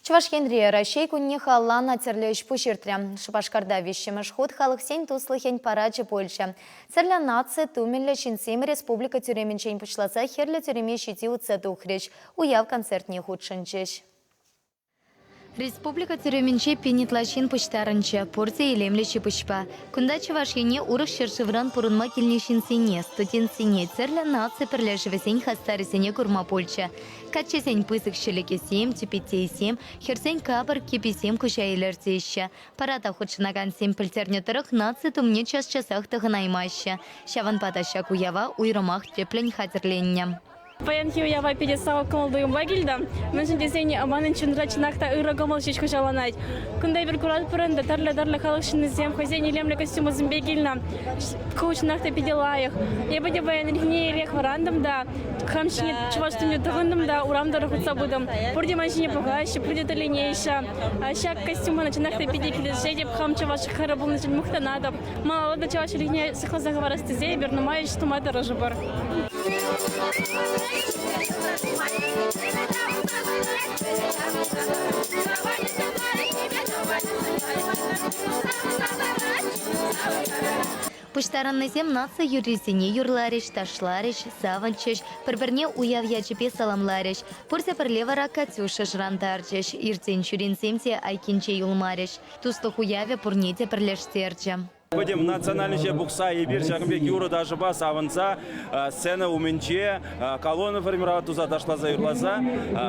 Чӑваш Енре Раҫҫей кунне халалланӑ тӗрлӗ ӗҫ-пуҫ иртрӗ. Шупашкарта виҫҫӗмӗш хут халӑхсен туслӑхӗн парачӗ пулчӗ. Тӗрлӗ наци тумӗллӗ ҫынсем республика тӳремӗнчен пуҫласа Хӗрлӗ тӳреме ҫити утса тухрӗҫ, уяв концертне хутшӑнчӗҫ. Республика тӳремӗнче пин ытла ҫын пуҫтарӑнчӗ, пурте илемлӗ ҫи-пуҫпа. Кунта Чӑваш Ене урӑх ҫӗршывран пурӑнма килнӗ ҫынсене, студентсене, тӗрлӗ наци пӗрлешӗвӗсен хастарӗсене курма пулчӗ. Каччӑсен пысӑк ҫӗлӗкӗсем, тӳпеттейсем, хӗрсен капӑр кӗписем куҫа илӗртеҫҫӗ. Парада хутшӑнакансем пӗлтернӗ тӑрӑх, наци тумне час-часах тӑхӑнаймаҫҫӗ. Ҫавӑнпа та ҫак уява уйрӑмах тӗплӗн хатӗрленнӗ. Паянхи уява питӗ савӑк кӑмӑл-туйӑмпа килтӗм. Мӗншӗн тесен манӑн чунра чӑнах та ырӑ кӑмӑл ҫеҫ хуҫаланать. Кунта эпир куратпӑр ӗнтӗ, тӗрлӗ-тӗрлӗ халӑх ҫыннисем хӑйсен илемлӗ костюмӗсемпе килнӗ. Ку чӑнах та питӗ лайӑх. Эпӗ те паян ирхине ирех вӑрантӑм та хам ҫине чӑваш тумне тӑхӑнтӑм та урам тӑрӑх утса пытӑм. Пурте ман ҫине пӑхаҫҫӗ, пурте тӗлӗнеҫҫӗ. Ҫак костюм мана чӑнах та питӗ килӗшет. Эп хам чӑваш хӗрӗ пулнӑшӑн мухтанатӑп. Малалла та чӑваш чӗлхине сыхласа хӑварас тесе эпир нумай ӗҫ тума тӑрӑшӑпӑр. Пуҫтарӑннисем наци юррисене юрларӗҫ, ташларӗҫ, савӑнчӗҫ, пӗр-пӗрне уяв ячӗпе саламларӗҫ. Пурте пӗрле вара «Катюша» шӑрантарчӗҫ. Иртен-ҫӳренсем те айккинче юлмарӗҫ. Туслӑх уявӗ пурне те пӗрлештерчӗ. Пӗтӗм национальноҫе пухса эпир ҫакӑн пек юрӑ-ташӑпа савӑнса сцена умӗнче колонна формировать туса ташласа юрласа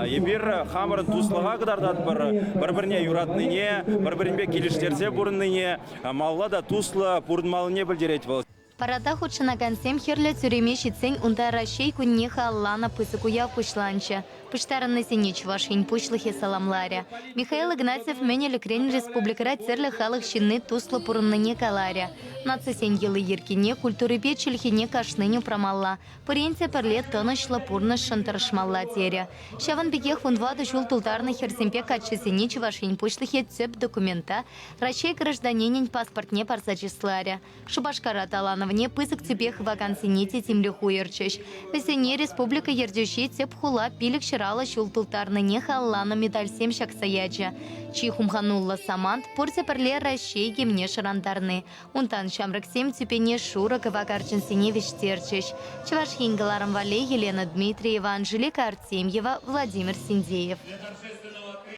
эпир хамӑрӑн туслӑха кӑтартатпӑр, пӗр-пӗрне юратнине, пӗр-пӗринпе килӗштерсе пурӑннине, малалла та туслӑ пурӑнмаллине пӗлтерет вӑл. Парада хутшӑнакансем Хӗрлӗ тӳреме ҫитсен унта Раҫҫей кунне халалланӑ пысӑк уяв пуҫланчӗ. Пуҫтарӑннисене Чӑваш Ен Пуҫлӑхӗ саламларӗ. Михаил Игнатьев мӗн ӗлӗкрен республикӑра тӗрлӗ халӑх ҫынни туслӑ пурӑннине каларӗ. Нацисен йӑли-йӗркине, культурипе чӗлхине кашнин упрамалла, пурин те пӗрле тӑнӑҫлӑ пурнӑҫшӑн тӑрӑшмалла терӗ. Ҫавӑн пекех вунтӑватӑ ҫул тултарнӑ хӗрсемпе каччӑсене Чӑваш Ен Пуҫлӑхӗ тӗп документа, Раҫҫей гражданинӗн паспортне парса чысларӗ. Шупашкар аталанӑвне пысӑк тӳпе хывакансене те тимлӗх уйӑрчӗҫ. Вӗсене республика ертӳҫи тӗп хула 550 ҫул тултарнине халалланӑ медальсем ҫакса ячӗ. Чи хумхануллӑ самант пурте пӗрле Раҫҫей гимне шӑрантарни. Унтан ҫамрӑксем тӳпене шурӑ кӑвакарчӑнсене вӗҫтерчӗҫ. Чӑваш Ен кӑларӑм валли Елена Дмитриева, Анжелика Артемьева, Владимир Синдеев.